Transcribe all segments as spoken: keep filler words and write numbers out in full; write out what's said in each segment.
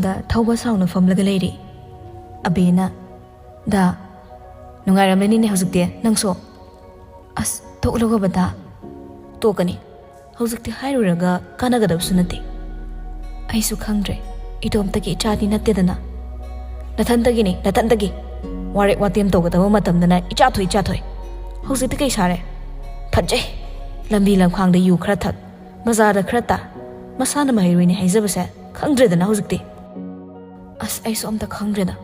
ꯗ ꯊꯧꯕ ꯁꯥꯎꯅ ꯐꯝꯂꯒ ꯂꯩꯔꯤ꯫ ꯑꯕꯦꯅ, "ꯗꯥ, ꯅꯨꯡꯉꯥꯏꯔꯝꯂꯅꯤꯅꯦ ꯍꯧꯖꯤꯛꯇꯤ ꯅꯪꯁꯨ?" "ꯑꯁ, ꯇꯣꯛꯂꯒꯕ ꯗꯥ?" "ꯇꯣꯛꯀꯅꯤ꯫ ꯍꯧꯖꯤꯛꯇꯤ ꯍꯥꯏꯔꯨꯔꯒ ꯀꯥꯟꯅꯒꯗꯕꯁꯨ ꯅꯠꯇꯦ꯫ ꯑꯩꯁꯨ ꯈꯪꯗ꯭ꯔꯦ, ꯏꯇꯣꯝꯇꯒꯤ ꯏꯆꯥꯗꯤ ꯅꯠꯇꯦꯗꯅ꯫" "ꯅꯊꯟꯇꯒꯤꯅꯤ, ꯅꯊꯟꯇꯒꯤ꯫ ꯋꯥꯔꯦꯛ ꯋꯥꯇꯦꯝ ꯇꯧꯒꯗꯕ ꯃꯇꯝꯗꯅ ꯏꯆꯥ ꯊꯣꯛꯏ, ꯏꯆꯥ ꯊꯣꯛꯏ꯫ ꯍꯧꯖꯤꯛꯇꯤ ꯀꯩ ꯁꯥꯔꯦ? ꯐꯠꯖꯩ꯫ ꯂꯝꯕꯤ ꯂꯝꯈꯥꯡꯗ ꯌꯨ ꯈꯔ ꯊꯛ, ꯕꯖꯥꯔꯗ ꯈꯔ ꯇꯥ, ꯃꯁꯥꯅ ꯃꯍꯩꯔꯣꯏꯅꯤ ꯍꯥꯏꯖꯕꯁꯦ ꯈꯪꯗ꯭ꯔꯦꯗꯅ ꯍꯧꯖꯤꯛꯇꯤ꯫" "ꯑꯁ, ꯑꯩꯁꯨ ꯑꯝꯇ ꯈꯪꯗ꯭ꯔꯦꯗ꯫"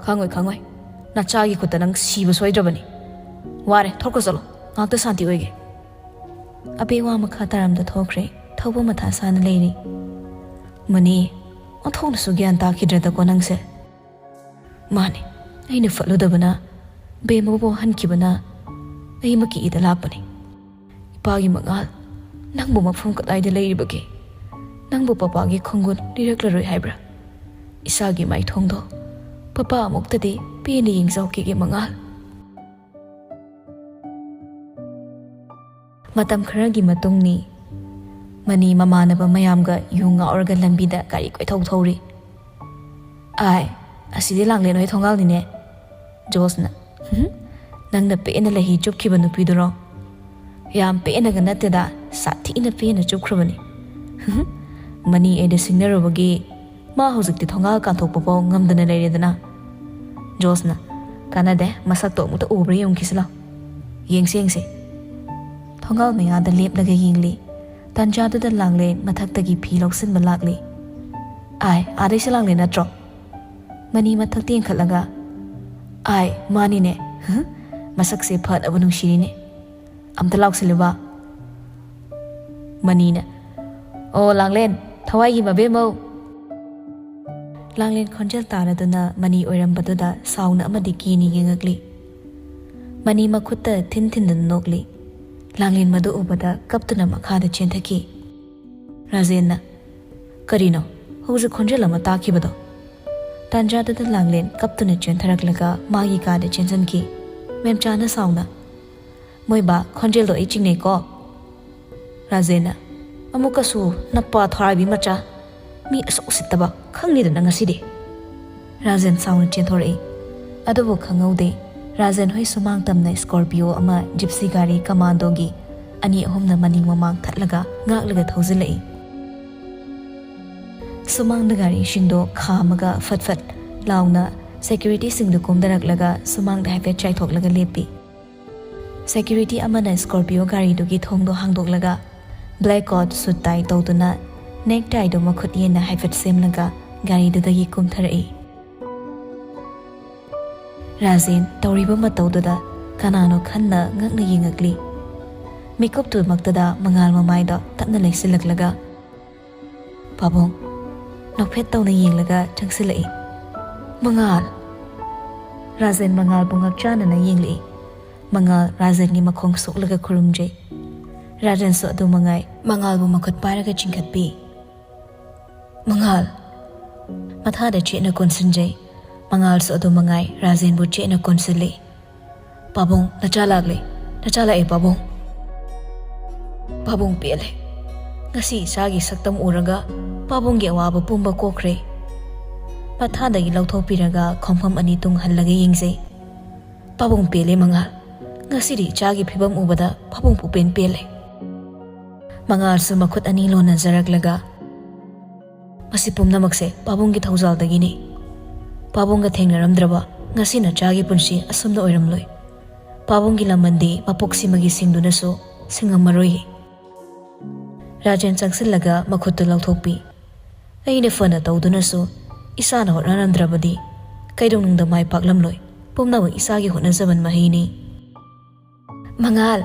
"ꯈꯪꯉꯣꯏ, ꯈꯪꯉꯣꯏ꯫ ꯅꯆꯥꯒꯤ ꯈꯨꯠꯇ ꯅꯪ ꯁꯤꯕ ꯁꯣꯏꯗ꯭ꯔꯕꯅꯤ꯫ ꯋꯥꯔꯦ, ꯊꯣꯛꯈ꯭ꯔꯣ ꯆꯠꯂꯣ꯫ ꯉꯥꯛꯇ ꯁꯥꯟꯇꯤ ꯑꯣꯏꯒꯦ꯫" ꯑꯕꯦ ꯋꯥ ꯃꯈꯥ ꯇꯥꯔꯝꯗ ꯊꯣꯛꯈ꯭ꯔꯦ꯫ ꯊꯧꯕ ꯃꯊꯥ ꯁꯥꯅ ꯂꯩꯔꯤ꯫ "ꯃꯅꯤ, ꯑꯣꯟꯊꯣꯛꯅꯁꯨ ꯒ꯭ꯌꯥꯟ ꯇꯥꯈꯤꯗ꯭ꯔꯦꯗꯀꯣ ꯅꯪꯁꯦ꯫" "ꯃꯥꯅꯦ, ꯑꯩꯅ ꯐꯠꯂꯨꯗꯕꯅ ꯕꯦꯝꯃꯕꯨ ꯍꯟꯈꯤꯕꯅ ꯑꯩꯃꯛꯀꯤ ꯏꯗ ꯂꯥꯛꯄꯅꯤ꯫ ꯏꯄꯥꯒꯤ ꯃꯉꯥꯜ, ꯅꯪꯕꯨ ꯃꯐꯝ ꯀꯗꯥꯏꯗ ꯂꯩꯔꯤꯕꯒꯦ? ꯅꯪꯕꯨ ꯄꯄꯥꯒꯤ ꯈꯣꯡꯒꯨꯟ ꯂꯤꯔꯛꯂꯔꯣꯏ ꯍꯥꯏꯕ꯭ꯔꯥ? ꯏꯁꯥꯒꯤ ꯃꯥꯏꯊꯣꯡꯗꯣ ꯄꯄꯥ ꯑꯃꯨꯛꯇꯗꯤ ꯄꯦꯟꯅ ꯌꯦꯡꯖꯍꯧꯈꯤꯒꯦ ꯃꯉꯥꯜ꯫" ꯃꯇꯝ ꯈꯔꯒꯤ ꯃꯇꯨꯡꯅꯤ꯫ ꯃꯅꯤ ꯃꯃꯥꯟꯅꯕ ꯃꯌꯥꯝꯒ ꯌꯨ ꯉꯥꯎꯔꯒ ꯂꯝꯕꯤꯗ ꯒꯥꯔꯤ ꯀꯣꯏꯊꯧ ꯊꯧꯔꯤ꯫ "ꯑꯥꯏ, ꯑꯁꯤꯗꯤ ꯂꯥꯡꯂꯦꯟ ꯍꯣꯏ ꯊꯣꯡꯒꯥꯜꯅꯤꯅꯦ꯫" ꯖꯣꯁꯅ, "ꯍꯨꯝ, ꯅꯪꯅ ꯄꯦꯟꯅ ꯂꯩꯍꯤ ꯆꯨꯞꯈꯤꯕ ꯅꯨꯄꯤꯗꯨꯔꯣ?" "ꯌꯥꯝ ꯄꯦꯟꯅꯒ ꯅꯠꯇꯦꯗ, ꯁꯥꯊꯤꯅ ꯄꯦꯟꯅ ꯆꯨꯞꯈ꯭ꯔꯕꯅꯤ꯫" "ꯍꯨꯝ, ꯃꯅꯤ ꯑꯩꯗ ꯁꯤꯡꯅꯔꯨꯕꯒꯤ ꯃꯥ ꯍꯧꯖꯤꯛꯇꯤ ꯊꯣꯡꯒꯥꯜ ꯀꯥꯟꯊꯣꯛꯄ ꯐꯥꯎ ꯉꯝꯗꯅ ꯂꯩꯔꯦꯗꯅ꯫" ꯖꯣꯁꯅ, "ꯀꯥꯟꯅꯗꯦ, ꯃꯁꯛꯇꯣ ꯑꯃꯨꯛꯇ ꯎꯕ꯭ꯔꯥ ꯌꯦꯡꯈꯤꯁꯤ ꯂꯥꯎ꯫ ꯌꯦꯡꯁꯤ, ꯌꯦꯡꯁꯤ꯫" ꯊꯣꯡꯒꯥꯜ ꯃꯌꯥꯗ ꯂꯦꯞꯂꯒ ꯌꯦꯡꯂꯤ꯫ ꯇꯥꯟꯖꯥꯗꯨꯗ ꯂꯥꯡꯂꯦꯟ ꯃꯊꯛꯇꯒꯤ ꯐꯤ ꯂꯧꯁꯤꯟꯕ ꯂꯥꯛꯂꯤ꯫ "ꯑꯥꯏ, ꯑꯥꯗꯩꯁꯦ ꯂꯥꯡꯂꯦꯟ ꯅꯠꯇ꯭ꯔꯣ?" ꯃꯅꯤ ꯃꯊꯛꯇ ꯌꯦꯡꯈꯠꯂꯒ, "ꯑꯥꯏ, ꯃꯥꯅꯤꯅꯦ꯫ ꯃꯁꯛꯁꯦ ꯐꯅꯕ ꯅꯨꯡꯁꯤꯔꯤꯅꯦ꯫ ꯑꯝꯇ ꯂꯥꯎꯁꯤꯜꯂꯨꯕ꯫" ꯃꯅꯤꯅ, "ꯑꯣ ꯂꯥꯡꯂꯦꯟ, ꯊꯋꯥꯏꯒꯤ ꯃꯕꯦꯝꯃꯧ!" ꯂꯥꯡꯂꯦꯟ ꯈꯣꯟꯖꯦꯜ ꯇꯥꯔꯗꯨꯅ ꯃꯅꯤ ꯑꯣꯏꯔꯝꯕꯗꯨꯗ ꯁꯥꯎꯅ ꯑꯃꯗꯤ ꯀꯤꯅ ꯌꯦꯡꯉꯛꯂꯤ꯫ ꯃꯅꯤ ꯃꯈꯨꯠꯇ ꯊꯤꯟ ꯊꯤꯟꯗꯨꯅ ꯅꯣꯛꯂꯤ꯫ ꯂꯥꯡꯂꯦꯟ ꯃꯗꯨ ꯎꯕꯗ ꯀꯞꯇꯨꯅ ꯃꯈꯥꯗ ꯆꯦꯟꯊꯈꯤ꯫ ꯔꯥꯖꯦꯟꯅ, "ꯀꯔꯤꯅꯣ ꯍꯧꯖꯤꯛ ꯈꯣꯟꯖꯦꯜ ꯑꯃ ꯇꯥꯈꯤꯕꯗꯣ?" ꯇꯥꯟꯖꯥꯗꯨꯗ ꯂꯥꯡꯂꯦꯟ ꯀꯞꯇꯨꯅ ꯆꯦꯟꯊꯔꯛꯂꯒ ꯃꯥꯒꯤ ꯀꯥꯗ ꯆꯦꯟꯁꯤꯟꯈꯤ꯫ ꯃꯦꯝꯆꯥꯅ ꯁꯥꯎꯅ, "ꯃꯣꯏ ꯕꯥ, ꯈꯣꯟꯖꯦꯜꯗꯣ ꯑꯩ ꯆꯤꯡꯅꯩꯀꯣ꯫" ꯔꯥꯖꯦꯟꯅ, "ꯑꯃꯨꯛꯀꯁꯨ ꯅꯄꯥ ꯊꯔꯥꯏꯕꯤ ꯃꯆꯥ, "ꯃꯤ ꯑꯁꯨꯛ ꯎꯁꯤꯠꯇꯕ ꯈꯪꯅꯤꯗꯅ ꯉꯁꯤꯗꯤ!" ꯔꯥꯖꯦꯟ ꯁꯥꯎꯅ ꯆꯦꯟꯊꯣꯔꯛꯏ꯫ ꯑꯗꯨꯕꯨ ꯈꯪꯍꯧꯗꯦ, ꯔꯥꯖꯦꯟ ꯍꯣꯏ ꯁꯨꯃꯥꯡ ꯇꯝꯅ ꯁ꯭ꯀꯣꯔꯄꯤꯌꯣ ꯑꯃ ꯖꯤꯞꯁꯤ ꯒꯥꯔꯤ ꯀꯃꯥꯟꯗꯣꯒꯤ ꯑꯅꯤ ꯑꯍꯨꯝꯅ ꯃꯅꯤꯡ ꯃꯃꯥꯡ ꯊꯠꯂꯒ ꯉꯥꯛꯂꯒ ꯊꯧꯖꯤꯜꯂꯛꯏ꯫ ꯁꯨꯃꯥꯡꯗ ꯒꯥꯔꯤꯁꯤꯡꯗꯣ ꯈꯥꯝꯃꯒ ꯐꯠ ꯐꯠ ꯂꯥꯎꯅ ꯁꯦꯀ꯭ꯌꯨꯔꯤꯇꯤꯁꯤꯡꯗꯨ ꯀꯨꯝꯊꯔꯛꯂꯒ ꯁꯨꯃꯥꯡꯗ ꯍꯥꯏꯐꯦꯠ ꯆꯥꯏꯊꯣꯛꯂꯒ ꯂꯦꯞꯄꯤ꯫ ꯁꯦꯀ꯭ꯌꯨꯔꯤꯇꯤ ꯑꯃꯅ ꯁ꯭ꯀꯣꯔꯄꯤꯌꯣ ꯒꯥꯔꯤꯗꯨꯒꯤ ꯊꯣꯡꯗꯣ ꯍꯥꯡꯗꯣꯛꯂꯒ black coat suit tie ꯇꯧꯗꯨꯅ necktie ꯗꯨ ꯃꯈꯨꯠ ꯌꯦꯟꯅ ꯍꯥꯏꯐꯦꯠ ꯁꯦꯝꯂꯒ ꯒꯥꯔꯤꯗꯨꯗꯒꯤ ꯀꯨꯝꯊꯔꯛꯏ꯫ ꯔꯥꯖꯦꯟ ꯇꯧꯔꯤꯕ ꯃꯇꯧꯗꯨꯗ ꯀꯅꯥꯅꯣ ꯈꯟꯅ ꯉꯛꯅ ꯌꯦꯡꯉꯛꯂꯤ꯫ ꯃꯤꯀꯨꯞꯇꯨꯃꯛꯇꯗ ꯃꯉꯥꯜ ꯃꯃꯥꯏꯗꯣ ꯇꯞꯅ ꯂꯩꯁꯤꯜꯂꯛꯂꯒ, "ꯄꯥꯕꯨꯡ?" ꯅꯣꯛꯐꯦꯠ ꯇꯧꯅ ꯌꯦꯡꯂꯒ ꯆꯪꯁꯤꯜꯂꯛꯏ꯫ "ꯃꯉꯥꯜ!" ꯔꯥꯖꯦꯟ ꯃꯉꯥꯜꯕꯨ ꯉꯛꯆꯥꯟꯅꯅ ꯌꯦꯡꯂꯛꯏ꯫ ꯃꯉꯥꯜ ꯔꯥꯖꯦꯟꯒꯤ ꯃꯈꯣꯡ ꯁꯣꯛꯂꯒ ꯈꯨꯔꯨꯝꯖꯩ꯫ ꯔꯥꯖꯦꯟꯁꯨ ꯑꯗꯨ ꯃꯉꯥꯏ, ꯃꯉꯥꯜꯕꯨ ꯃꯈꯨꯠ ꯄꯥꯏꯔꯒ ꯆꯤꯡꯈꯠꯄꯤ꯫ "ꯃꯉꯥꯜ!" ꯃꯊꯥꯗ ꯆꯦꯠꯅ ꯀꯣꯟꯁꯤꯟꯖꯩ꯫ ꯃꯉꯥꯜꯁꯨ ꯑꯗꯨ ꯃꯉꯥꯏ, ꯔꯥꯖꯦꯟꯕꯨ ꯆꯦꯠꯅ ꯀꯣꯟꯁꯤꯜꯂꯤ꯫ "ꯄꯥꯕꯨꯡ, ꯅꯆꯥ ꯂꯥꯛꯂꯦ꯫ ꯅꯆꯥ ꯂꯥꯛꯑꯦ, ꯄꯥꯕꯨꯡ!" "ꯄꯥꯕꯨꯡ ꯄꯦꯜꯂꯦ꯫ ꯉꯁꯤ ꯏꯆꯥꯒꯤ ꯁꯛꯇꯝ ꯎꯔꯒ ꯄꯥꯕꯨꯡꯒꯤ ꯑꯋꯥꯕ ꯄꯨꯝꯕ ꯀꯣꯛꯈ꯭ꯔꯦ꯫" ꯃꯊꯥꯗꯒꯤ ꯂꯧꯊꯣꯛꯄꯤꯔꯒ ꯈꯣꯡꯐꯝ ꯑꯅꯤ ꯇꯨꯡ ꯍꯜꯂꯒ ꯌꯦꯡꯖꯩ꯫ "ꯄꯥꯕꯨꯡ ꯄꯦꯜꯂꯦ, ꯃꯉꯥꯜ꯫ ꯉꯁꯤꯗꯤ ꯏꯆꯥꯒꯤ ꯐꯤꯕꯝ ꯎꯕꯗ ꯄꯥꯕꯨꯡ ꯄꯨꯛꯄꯦꯟ ꯄꯦꯜꯂꯦ꯫" ꯃꯉꯥꯜꯁꯨ ꯃꯈꯨꯠ ꯑꯅꯤ ꯂꯣꯟꯅꯖꯔꯛꯂꯒ, "ꯃꯁꯤ ꯄꯨꯝꯅꯃꯛꯁꯦ ꯄꯥꯕꯨꯡꯒꯤ ꯊꯧꯖꯥꯜꯗꯒꯤꯅꯤ꯫ ꯄꯥꯕꯨꯡꯒ ꯊꯦꯡꯅꯔꯝꯗ꯭ꯔꯕ ꯉꯁꯤ ꯅꯆꯥꯒꯤ ꯄꯨꯟꯁꯤ ꯑꯁꯨꯝꯅ ꯑꯣꯏꯔꯝꯂꯣꯏ꯫ ꯄꯥꯕꯨꯡꯒꯤ ꯂꯃꯟꯗꯤ ꯃꯄꯣꯛꯁꯤꯃꯒꯤ ꯁꯤꯡꯗꯨꯅꯁꯨ ꯁꯤꯡꯉꯝꯃꯔꯣꯏ꯫" ꯔꯥꯖꯦꯟ ꯆꯪꯁꯤꯜꯂꯒ ꯃꯈꯨꯠꯇꯨ ꯂꯧꯊꯣꯛꯄꯤ꯫ "ꯑꯩꯅ ꯐꯅ ꯇꯧꯗꯨꯅꯁꯨ ꯏꯁꯥꯅ ꯍꯣꯠꯅꯔꯝꯗ꯭ꯔꯕꯗꯤ ꯀꯩꯗꯧꯅꯨꯡꯗ ꯃꯥꯏ ꯄꯥꯛꯂꯝꯂꯣꯏ꯫ ꯄꯨꯝꯅꯃꯛ ꯏꯁꯥꯒꯤ ꯍꯣꯠꯅꯖꯃꯟ ꯃꯍꯩꯅꯤ꯫" "ꯃꯉꯥꯜ!"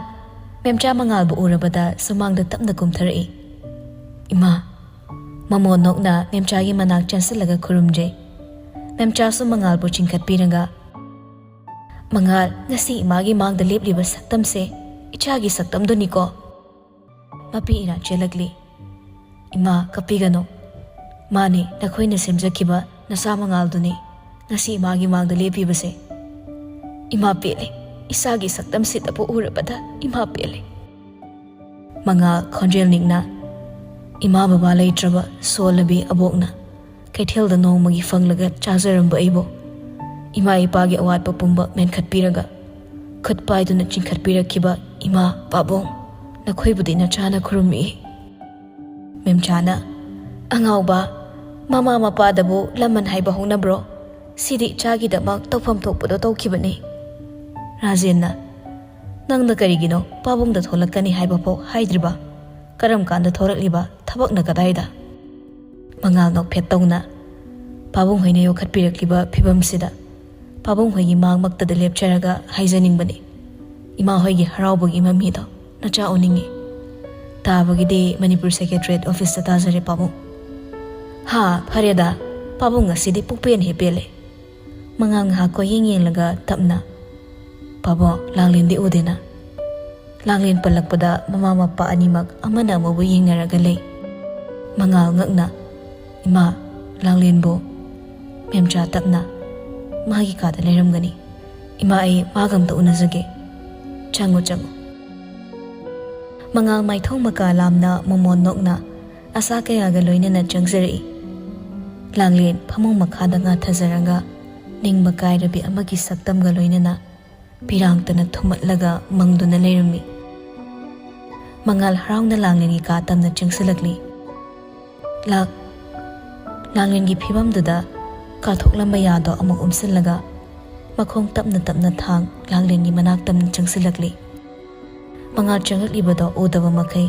ꯃꯦꯝꯆꯥ ꯃꯉꯥꯜꯕꯨ ꯎꯔꯕꯗ ꯁꯨꯃꯥꯡꯗ ꯇꯞꯅ ꯀꯨꯝꯊꯔꯛꯏ꯫ "ꯏꯃꯥ!" ꯃꯃꯣꯟ ꯅꯣꯛꯅ ꯃꯦꯝꯆꯥꯒꯤ ꯃꯅꯥꯛ ꯆꯪꯁꯤꯜꯂꯒ ꯈꯨꯔꯨꯝꯖꯩ꯫ ꯃꯦꯝꯆꯥꯁꯨ ꯃꯉꯥꯜꯕꯨ ꯆꯤꯡꯈꯠꯄꯤꯔꯒ, "ꯃꯉꯥꯜ, ꯉꯁꯤ ꯏꯃꯥꯒꯤ ꯃꯥꯡꯗ ꯂꯦꯞꯂꯤꯕ ꯁꯛꯇꯝꯁꯦ ꯏꯆꯥꯒꯤ ꯁꯛꯇꯝꯗꯨꯅꯤꯀꯣ?" ꯃꯄꯤ ꯏꯔꯥ ꯆꯦꯜꯂꯛꯂꯤ꯫ "ꯏꯃꯥ, ꯀꯞꯄꯤꯒꯅꯨ꯫ ꯃꯥꯅꯤ, ꯅꯈꯣꯏꯅ ꯁꯦꯝꯖꯈꯤꯕ ꯅꯆꯥ ꯃꯉꯥꯜꯗꯨꯅꯤ ꯉꯁꯤ ꯏꯃꯥꯒꯤ ꯃꯥꯡꯗ ꯂꯦꯞꯄꯤꯕꯁꯦ꯫ ꯏꯃꯥ ꯄꯦꯜꯂꯦ, ꯏꯆꯥꯒꯤ ꯁꯛꯇꯝꯁꯤꯗꯕꯨ ꯎꯔꯕꯗ ꯏꯃꯥ ꯄꯦꯜꯂꯦ꯫" ꯃꯉꯥꯜ ꯈꯣꯟꯖꯦꯜ ꯅꯤꯛꯅ, ꯏꯃꯥ ꯕꯕꯥ ꯂꯩꯇ꯭ꯔꯕ ꯁꯣꯜꯂꯕꯤ ꯑꯕꯣꯛꯅ ꯀꯩꯊꯦꯜꯗ ꯅꯣꯡꯃꯒꯤ ꯐꯪꯂꯒ ꯆꯥꯖꯔꯝꯕ ꯑꯩꯕꯨ ꯏꯃꯥ ꯏꯄꯥꯒꯤ ꯑꯋꯥꯠꯄ ꯄꯨꯝꯕ ꯃꯦꯟꯈꯠꯄꯤꯔꯒ ꯈꯨꯠ ꯄꯥꯏꯗꯨꯅ ꯆꯤꯡꯈꯠꯄꯤꯔꯛꯈꯤꯕ ꯏꯃꯥ ꯄꯥꯕꯨꯡ, ꯅꯈꯣꯏꯕꯨꯗꯤ ꯅꯆꯥꯅ ꯈꯨꯔꯨꯝꯃꯤ꯫ ꯃꯦꯝꯆꯥꯅ, "ꯑꯉꯥꯎꯕ, ꯃꯃꯥ ꯃꯄꯥꯗꯕꯨ ꯂꯃꯟ ꯍꯥꯏꯕ ꯍꯧꯅꯕ꯭ꯔꯣ? ꯁꯤꯗꯤ ꯏꯆꯥꯒꯤꯗꯃꯛ ꯇꯧꯐꯝ ꯊꯣꯛꯄꯗꯣ ꯇꯧꯈꯤꯕꯅꯤ꯫" ꯔꯥꯖꯦꯟꯅ, "ꯅꯪꯅ ꯀꯔꯤꯒꯤꯅꯣ ꯄꯥꯕꯨꯡꯗ ꯊꯣꯛꯂꯛꯀꯅꯤ ꯍꯥꯏꯕꯐꯥꯎ ꯍꯥꯏꯗ꯭ꯔꯤꯕ? ꯀꯔꯝ ꯀꯥꯟꯗ ꯊꯣꯔꯛꯂꯤꯕ? ꯊꯕꯛꯅ ꯀꯗꯥꯏꯗ?" ꯃꯉꯥꯜ ꯅꯣꯛꯐꯦꯠ ꯇꯧꯅ, "ꯄꯥꯕꯨꯡ ꯍꯣꯏꯅ ꯌꯣꯛꯈꯠꯄꯤꯔꯛꯂꯤꯕ ꯐꯤꯕꯝꯁꯤꯗ ꯄꯥꯕꯨꯡ ꯍꯣꯏꯒꯤ ꯃꯥꯡꯃꯛꯇꯗ ꯂꯦꯞꯆꯔꯒ ꯍꯥꯏꯖꯅꯤꯡꯕꯅꯤ꯫ ꯏꯃꯥ ꯍꯣꯏꯒꯤ ꯍꯔꯥꯎꯕꯒꯤ ꯃꯃꯤꯗꯣ ꯅꯆꯥ ꯎꯅꯤꯡꯉꯤ꯫ ꯇꯥꯕꯒꯤꯗꯤ ꯃꯅꯤꯄꯨꯔ ꯁꯦꯀ꯭ꯔꯦꯇꯔꯤꯌꯦꯠ ꯑꯣꯐꯤꯁꯇ ꯇꯥꯖꯔꯦ ꯄꯥꯕꯨꯡ꯫" "ꯍꯥ, ꯐꯔꯦꯗ, ꯄꯥꯕꯨꯡ ꯉꯁꯤꯗꯤ ꯄꯨꯛꯄꯦꯟ ꯍꯦꯛ ꯄꯦꯜꯂꯦ꯫" ꯃꯉꯥꯜ ꯉꯥꯏꯍꯥꯛ ꯀꯣꯏꯌꯦꯡ ꯌꯦꯡꯂꯒ ꯇꯞꯅ, "ꯄꯥꯕꯨꯡ, ꯂꯥꯡꯂꯦꯟꯗꯤ ꯎꯗꯦꯅ?" ꯂꯥꯡꯂꯦꯟ ꯄꯜꯂꯛꯄꯗ ꯃꯃꯥ ꯃꯄꯥ ꯑꯅꯤꯃꯛ ꯑꯃꯅ ꯑꯃꯕꯨ ꯌꯦꯡꯅꯔꯒ ꯂꯩ꯫ ꯃꯉꯥꯜ ꯉꯛꯅ, "ꯏꯃꯥ, ꯂꯥꯡꯂꯦꯟꯕꯨ?" ꯃꯦꯝꯆꯥ ꯇꯞꯅ, "ꯃꯥꯒꯤ ꯀꯥꯗ ꯂꯩꯔꯝꯒꯅꯤ꯫ ꯏꯃꯥ, ꯑꯩ ꯃꯥꯒ ꯑꯝꯇ ꯎꯅꯖꯒꯦ꯫ ꯆꯪꯉꯨ, ꯆꯪꯉꯨ꯫" ꯃꯉꯥꯜ ꯃꯥꯏꯊꯣꯡ ꯃꯀꯥ ꯂꯥꯝꯅ ꯃꯣꯃꯣꯟ ꯅꯣꯛꯅ ꯑꯁꯥ ꯀꯌꯥꯒ ꯂꯣꯏꯅꯅ ꯆꯪꯖꯔꯛꯏ꯫ ꯂꯥꯡꯂꯦꯟ ꯐꯃꯨꯡ ꯃꯈꯥꯗ ꯉꯥꯊꯖꯔꯒ ꯅꯤꯡꯕ ꯀꯥꯏꯔꯕꯤ ꯑꯃꯒꯤ ꯁꯛꯇꯝꯒ ꯂꯣꯏꯅꯅ ꯄꯤꯔꯥꯡꯇꯅ ꯊꯨꯝꯃꯠꯂꯒ ꯃꯪꯗꯨꯅ ꯂꯩꯔꯝꯃꯤ꯫ ꯃꯉꯥꯜ ꯍꯔꯥꯎꯅ ꯂꯥꯡꯂꯦꯟꯒꯤ ꯀꯥ ꯇꯝꯅ ꯆꯪꯁꯤꯜꯂꯛꯂꯤ꯫ ꯂꯥꯛ-, ꯂꯥꯡꯂꯦꯟꯒꯤ ꯐꯤꯕꯝꯗꯨꯗ ꯀꯥꯊꯣꯛꯂꯝꯕ ꯌꯥꯗꯣ ꯑꯃꯨꯛ ꯎꯝꯁꯤꯜꯂꯒ ꯃꯈꯣꯡ ꯇꯞꯅ ꯇꯞꯅ ꯊꯥꯡ ꯂꯥꯡꯂꯦꯟꯒꯤ ꯃꯅꯥꯛ ꯇꯝꯅ ꯆꯪꯁꯤꯜꯂꯛꯂꯤ꯫ ꯃꯉꯥꯜ ꯆꯪꯂꯛꯂꯤꯕꯗꯣ ꯎꯗꯕ ꯃꯈꯩ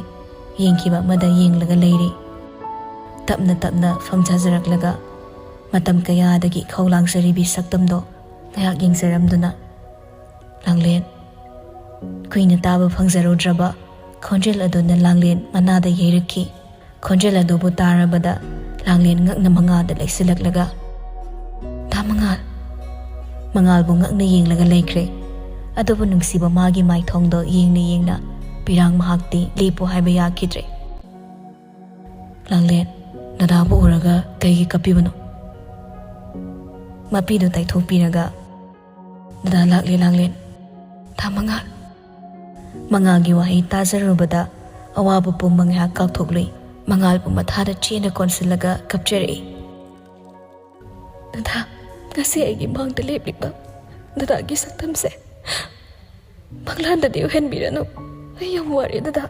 ꯌꯦꯡꯈꯤꯕ ꯑꯃꯗ ꯌꯦꯡꯂꯒ ꯂꯩꯔꯤ꯫ ꯇꯞꯅ ꯇꯞꯅ ꯐꯝꯊꯖꯔꯛꯂꯒ ꯃꯇꯝ ꯀꯌꯥꯗꯒꯤ ꯏꯈꯧ ꯂꯥꯡꯖꯔꯤꯕꯤ ꯁꯛꯇꯝꯗꯣ ꯉꯥꯏꯍꯥꯛ ꯌꯦꯡꯖꯔꯝꯗꯨꯅ, ꯂꯥꯡꯂꯦꯟ꯫ ꯀꯨꯏꯅ ꯇꯥꯕ ꯐꯪꯖꯔꯨꯗ꯭ꯔꯕ ꯈꯣꯟꯖꯦꯜ ꯑꯗꯨꯅ ꯂꯥꯡꯂꯦꯟ ꯃꯅꯥꯗ ꯌꯩꯔꯛꯈꯤ꯫ ꯈꯣꯟꯖꯦꯜ ꯑꯗꯨꯕꯨ ꯇꯥꯔꯕꯗ ꯂꯥꯡꯂꯦꯟ ꯉꯛꯅ ꯃꯉꯥꯜꯗ ꯂꯩꯁꯤꯜꯂꯛꯂꯒ, "ꯗꯥ ꯃꯉꯥꯜ!" ꯃꯉꯥꯜꯕꯨ ꯉꯛꯅ ꯌꯦꯡꯂꯒ ꯂꯩꯈ꯭ꯔꯦ꯫ ꯑꯗꯨꯕꯨ ꯅꯨꯡꯁꯤꯕ ꯃꯥꯒꯤ ꯃꯥꯏꯊꯣꯡꯗꯣ ꯌꯦꯡꯅ ꯌꯦꯡꯅ ꯄꯤꯔꯥꯡ ꯃꯍꯥꯛꯇꯤ ꯂꯦꯞꯄꯨ ꯍꯥꯏꯕ ꯌꯥꯈꯤꯗ꯭ꯔꯦ꯫ "ꯂꯥꯡꯂꯦꯟ, ꯗꯗꯥꯕꯨ ꯎꯔꯒ ꯀꯩꯒꯤ ꯀꯞꯄꯤꯕꯅꯣ?" ꯃꯄꯤꯗꯨ ꯇꯩꯊꯣꯛꯄꯤꯔꯒ, "ꯗꯗꯥ ꯂꯥꯛꯂꯦ, ꯂꯥꯡꯂꯦꯟ꯫ ꯗꯥ ꯃꯉꯥꯜ!" ꯃꯉꯥꯜꯒꯤ ꯋꯥꯍꯩ ꯇꯥꯖꯔꯨꯕꯗ ꯑꯋꯥꯕ ꯄꯨꯝꯕ ꯉꯥꯏꯍꯥꯛ ꯀꯥꯎꯊꯣꯛꯂꯨꯏ꯫ ꯃꯉꯥꯜꯕꯨ ꯃꯊꯥꯗ ꯆꯦꯅ ꯀꯣꯟꯁꯤꯜꯂꯒ ꯀꯞꯆꯔꯛꯏ꯫ "ꯗꯗꯥ, ꯉꯁꯤ ꯑꯩꯒꯤ ꯃꯥꯡꯗ ꯂꯦꯞꯂꯤꯕ ꯗꯗꯥꯒꯤ ꯁꯛꯇꯝꯁꯦ ꯃꯪꯂꯥꯟꯗꯗꯤ ꯎꯍꯟꯕꯤꯔꯅꯨ꯫ ꯑꯩ ꯌꯥꯝ ꯋꯥꯔꯦ ꯗꯗꯥ,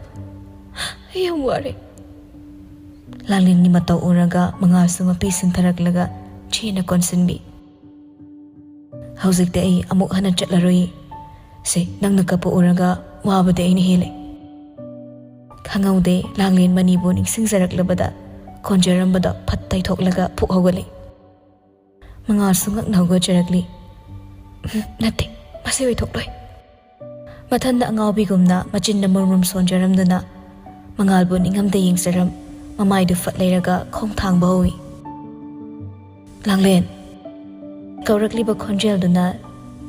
ꯑꯩ ꯌꯥꯝ ꯋꯥꯔꯦ"꯫ ꯂꯥꯡꯂꯦꯟꯒꯤ ꯃꯇꯧ ꯎꯔꯒ ꯃꯉꯥꯜꯁꯨ ꯃꯄꯤ ꯁꯤꯟꯊꯔꯛꯂꯒ ꯆꯦꯅ ꯀꯣꯟꯁꯤꯟꯕꯤ꯫ "ꯍꯧꯖꯤꯛꯇꯤ ꯑꯩ ꯑꯃꯨꯛ ꯍꯟꯅ ꯆꯠꯂꯔꯣꯏ꯫ ꯁꯦ, ꯅꯪꯅ ꯀꯞꯄ ꯎꯔꯒ ꯋꯥꯕꯗꯤ ꯑꯩꯅ ꯍꯦꯜꯂꯦ"꯫ ꯈꯪꯍꯧꯗꯦ, ꯂꯥꯡꯂꯦꯟ ꯃꯅꯤꯕꯨ ꯅꯤꯡꯁꯤꯡꯖꯔꯛꯂꯕꯗ ꯈꯣꯟꯖꯔꯝꯕꯗꯣ ꯐꯠ ꯇꯩꯊꯣꯛꯂꯒ ꯐꯨꯛ ꯍꯧꯒꯠꯂꯤ꯫ ꯃꯉꯥꯜꯁꯨ ꯉꯛꯅ ꯍꯧꯒꯠꯆꯔꯛꯂꯤ꯫ "ꯎꯝ, ꯅꯠꯇꯦ, ꯃꯁꯤ ꯑꯣꯏꯊꯣꯛꯂꯣꯏ"꯫ ꯃꯊꯟꯗ ꯑꯉꯥꯎꯕꯤꯒꯨꯝꯅ ꯃꯆꯤꯟꯅ ꯃꯨꯔ ꯃꯨꯔ ꯁꯣꯟꯖꯔꯝꯗꯨꯅ ꯃꯉꯥꯜꯕꯨ ꯅꯤꯡꯉꯝꯗ ꯌꯦꯡꯖꯔꯝ, ꯃꯃꯥꯏꯗꯨ ꯐꯠ ꯂꯩꯔꯒ ꯈꯣꯡ ꯊꯥꯡꯕ ꯍꯧꯏ꯫ "ꯂꯥꯡꯂꯦꯟ!" ꯀꯧꯔꯛꯂꯤꯕ ꯈꯣꯟꯖꯦꯜꯗꯨꯅ